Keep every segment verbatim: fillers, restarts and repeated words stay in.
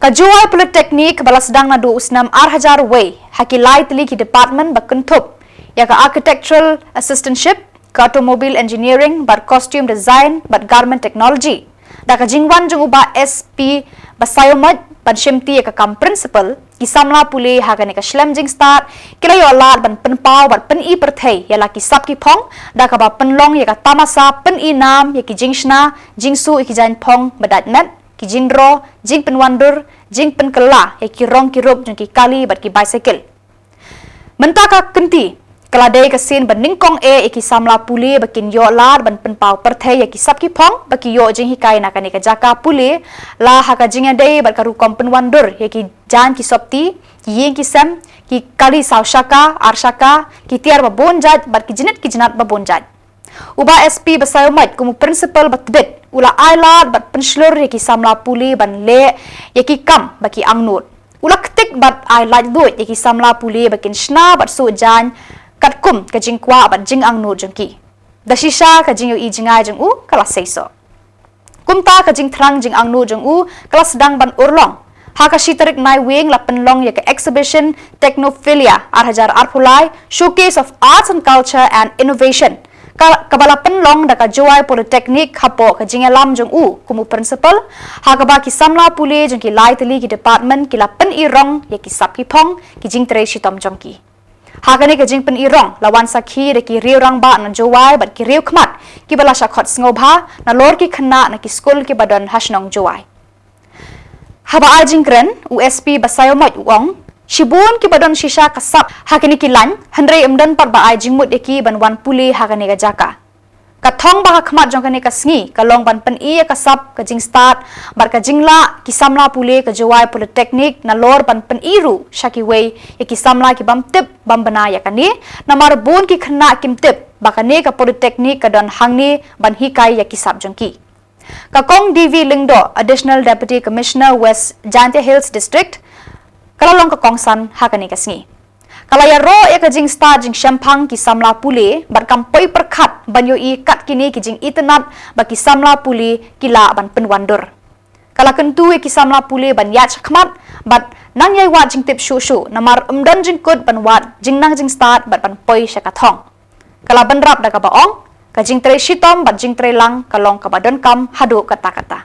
Ka Jowai Polytechnic ba la sdang naduh u snem ar hajar wei ha ki lai tylli ki department ba kynthup ïa ka Architectural Assistantship, ka Automobile Engineering bad Costume Design bad Garment Technology. Da ka jingwan jong u Bah S P Basaiawmoit ban shimti ïa ka kam principal, ki samla pule ha kane ka shlem jingstad ki la ïoh lad ban pynpaw bad pyni pyrthei ïa la ki sap ki phong, da kaba pynlong ïa ka tamasa pyni nam ïa ki jingshna jingsuh ïa ki jaiñphong ba dait met, ki jingdro, jingpynwandur, jingpynkylla ïa ki rong ki rup jong ki kali bad ki bicycle. Mynta ka kynti ka la dei ka sien ba nyngkong eh ïa ki samla pule ba kin ïoh lad ban pynpaw pyrthei ïa ki sap ki phong ba ki ïoh jinghikai na kane ka jaka pule, la ha ka jingïadei bad ka rukom pynwandur ïa ki jaiñ ki sopti, ki ïing ki sem, ki kali saw shaka, ar shaka, ki tiar ba bun jait bad ki jnit ki jnat ba bun jait. U Bah S P Basaiawmoit kum u principal ba tbit u la ai lad bad pynshlur ïa ki samla pule ban leh ïa ki kam ba ki angnud. U la ktik bad ai laitluid ïa ki samla pule ba kin shna bad suh jaiñ katkum ka jingkwah bad jingangnud jong ki. Da shisha ka jingïohi jngai jong u ka la seisoh. Kumta ka jingthrang jingangnud jong u ka la sdang ban urlong. Ha ka shi tarik Naiwieng la pynlong ïa ka exhibition Technophilia ar hajar arphew lai, Showcase of Arts and Culture and Innovation, ka, kaba la pynlong da ka Jowai Polytechnic hapoh ka jingïalam jong u kum u principal, ha kaba ki samla pule jong ki lai tylli ki department ki la pyni rong ïa ki sap ki phong, ki jingtrei shitom jong ki. Ha kane ka jingpyni rong la wan sakhi da ki riew rangbah na Jowai bad ki riew khmat kiba la shah khot sngewbha nalor ki khynnah na ki skul kiba don ha shnong Jowai. Haba ai jingkren, u S P Basaiawmoit u ong, shibun kiba don shisha ka sap ha kine ki lain, hynrei ym don pat ba ai jingmut ïa ki ban wan pule ha kane ka jaka. Ka thong ba ha khmat jong kane ka sngi ka long ban pyni ïa ka sap, ka jingstad bad ka jinglah ki samla pule ka Jowai Polytechnic nalor ban pyni ruh sha kiwei ïa ki samla ki bym tip bym bna ïa kane, namar bun ki khynnah kim tip ba kane ka Polytechnic ka don hangne ban hikai ïa ki sap jong ki. Ka Kong D V Lyngdoh, Additional Deputy Commissioner West Jaintia Hills District, ka la long ka kongsan ha kane ka sngi. Ka la ïaroh ïa ka jingstad jingshemphang ki samla pule bad kam poi pyrkhat ban ïohi kat kine ki jingitynnad ba ki samla pule ki lah ban pynwandur. Ka la kyntu ïa ki samla pule ban ïaid shakhmat bad nang ïai wad jingtip shuh shuh, namar ym don jingkut ban wad jingnang jingstad bad ban poi sha ka thong. Ka la bynrap da kaba ong, ka jingtrei shitom bad jingtrei lang ka long kaba donkam haduh katta katta.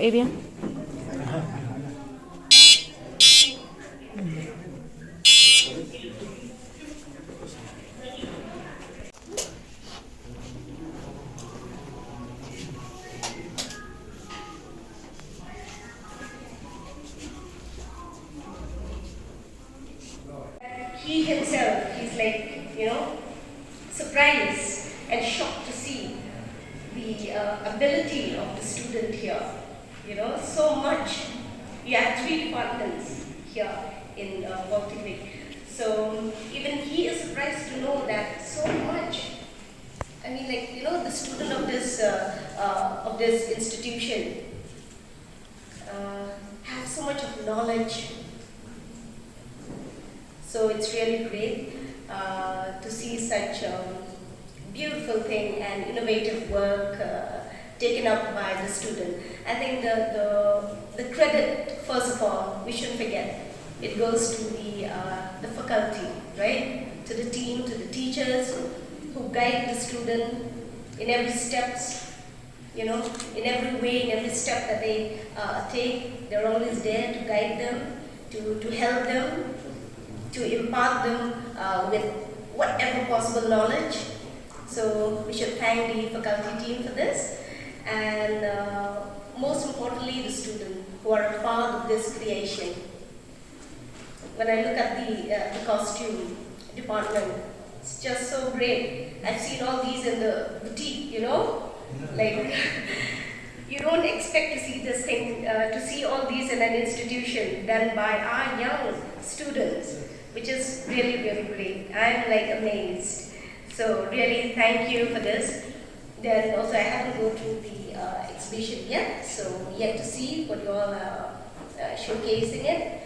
Area. He himself, he's like, you know, surprised and shocked to see the uh, ability of the student here. You know, so much. You have three departments here in uh, Polytechnic. So even he is surprised to know that so much. I mean, like, you know, the student of this uh, uh, of this institution uh, have so much of knowledge. So it's really great uh, to see such um, beautiful thing and innovative work uh, taken up by the student. I think the, the, the credit, first of all, we shouldn't forget, it goes to the, uh, the faculty, right? To the team, to the teachers who guide the student in every steps, you know, in every way, in every step that they uh, take, they're always there to guide them, to, to help them, to impart them uh, with whatever possible knowledge. So we should thank the faculty team for this, and uh, most importantly, the student who are a part of this creation. When I look at the, uh, the costume department, it's just so great. I've seen all these in the boutique, you know? Like, you don't expect to see this thing, uh, to see all these in an institution done by our young students, which is really, really great. I'm, like, amazed. So, really, thank you for this. Then also, I haven't gone through the uh, exhibition yet, so yet to see what you all are uh, showcasing it.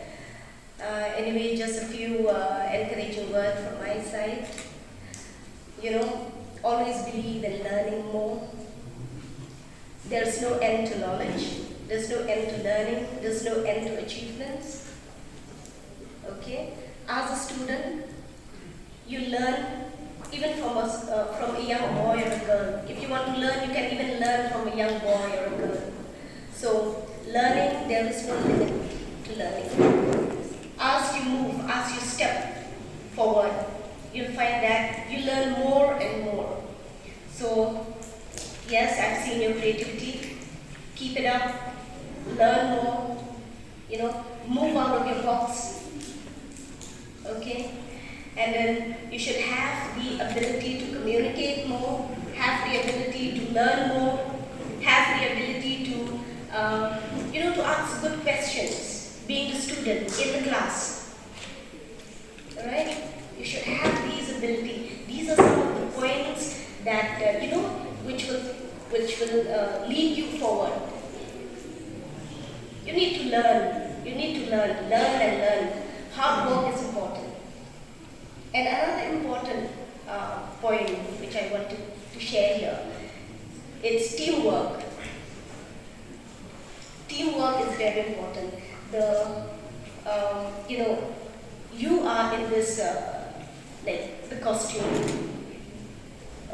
Uh, anyway, just a few uh, encouraging words from my side. You know, always believe in learning more. There's no end to knowledge. There's no end to learning. There's no end to achievements. Okay? As a student, you learn even from a, s- uh, from a young boy or a girl. If you want to learn, you can even learn from a young boy or a girl. So, learning, there is no limit to learning. As you move, as you step forward, you'll find that you learn more and more. So, yes, I've seen your creativity. Keep it up. Learn more. You know, move out of your box. Okay? And then you should have the ability to communicate more, have the ability to learn more, have the ability to, um, you know, to ask good questions, being the student in the class. All right? You should have these ability. These are some of the points that, uh, you know, which will which will uh, lead you forward. You need to learn. You need to learn, learn and learn. Hard work is important. And another important uh, point which I want to, to share here, it's teamwork. Teamwork is very important. The um, you know, you are in this uh, like the costume.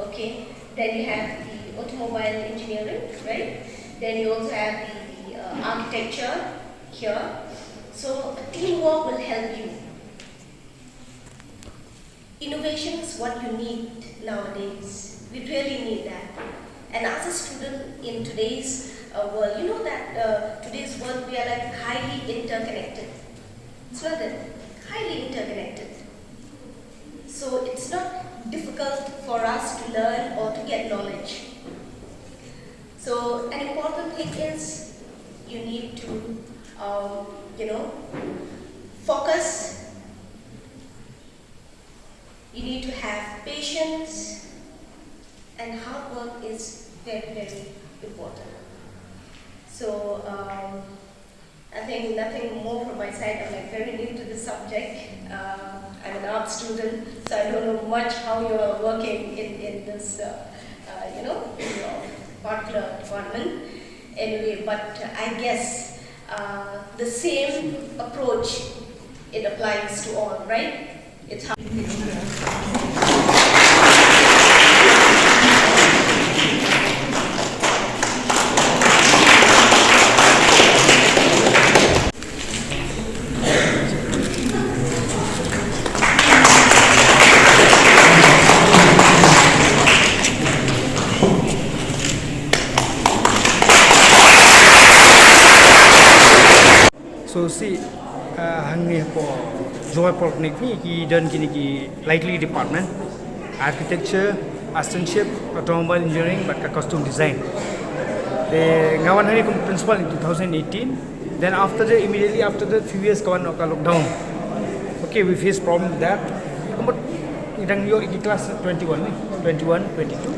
Okay. Then you have the automobile engineering, right? Then you also have the uh, architecture here. So teamwork will help you. Innovation is what you need nowadays. We really need that. And as a student in today's uh, world, you know that uh, today's world we are like highly interconnected. It's not that highly interconnected. So it's not difficult for us to learn or to get knowledge. So an important thing is you need to, um, you know, focus. You need to have patience, and hard work is very, very important. So um, I think nothing more from my side. I'm like very new to this subject. Uh, I'm an art student, so I don't know much how you are working in, in this, uh, uh, you know, in your particular department. Anyway, but I guess uh, the same approach, it applies to all, right? It's how. Si, uh, hangne hapoh Jowai Polytechnic hi ki don kine ki likely department, architecture, artisanship, automobile engineering, bad ka costume design. Te nga wan hangne kum principal in two thousand eighteen. Then after that, immediately after that, few years ka wan ka lockdown. Okay, we face problem with that. Kumba ngi dang ïoh ki class twenty-one ni, twenty-one, twenty-two.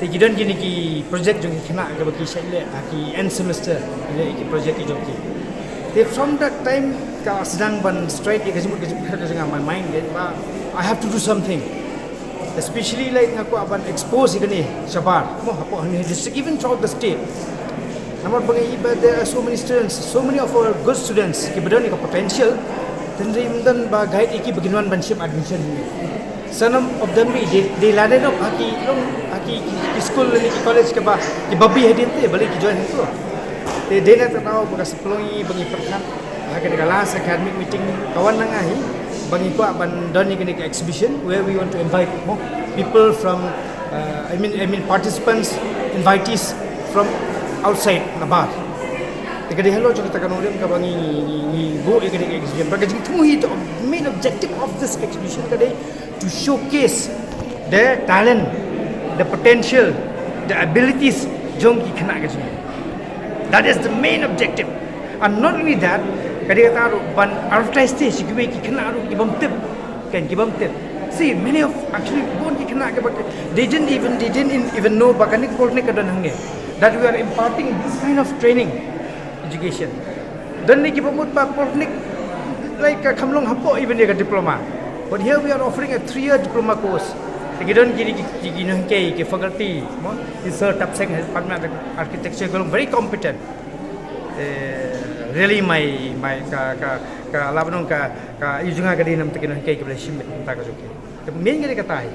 Te ki don kine ki project jong ki khynnah kaba ki shait leh ha ki end semester, ki leh ki project ki jong ki. Te from that time ka sdang ban strike ïa ka jingmut ka jingpyrkhat ka jong nga, my mind, eh, ba I have to do something. Especially like nga kwah ban expose ïa kane shabar, mo, hapoh hangne district, even throughout the state. Namar ba nga i ba there are so many students, so many of our good students kiba don ïa ka potential, tangba ym don ba guide ïa ki ba kin wan ban shim admission. Some of them, they, they landed up ha ki long, ha ki, ki, ki school ne ki college kaba ki babi hadien te, balei ki join hangto. Te dei na ka daw ba ka sa pynlong ïa ba ngi pyrkhat ha kane ka last academic meeting ka wan na nga hi, ba ngi kwah ban don ïa kane ka exhibition where we want to invite more people from, uh, I mean, I mean participants, invitees from outside Nabar. Te ka dei halor jong kata ka nongrim kaba ngi, ngi, ngi buh ïa kane ka exhibition. Ba ka jingthmu hi, the main objective of this exhibition ka dei to showcase the talent, the potential, the abilities jong ki khynnah ka jong ngi. That is the main objective. And not only that, ka dei kata ruh ban advertise te sha kiwei ki khynnah ruh ki bym tip, kan, ki bym tip. See, many of, actually, bun ki khynnah kiba, they didn't even, they didn't even know ba kane ka polytechnic ka don hangne, that we are imparting this kind of training, education. Don ne kiba mut ba polytechnic, like, ka kham long hapoh even ïa ka diploma. But here we are offering a three-year diploma course. Te ki don ki, ki, ki, ki nonghikai, ki faculty, mo, ki Sir Tapseng, Department of Architecture, ki long very competent. Eh, really, my, my, ka, ka, ka, lah ban ong ka, ka, ïa jong nga ka dei namar ki nonghikai kiba la shim beit mynta ka jong ki. Te main ka dei kata hi.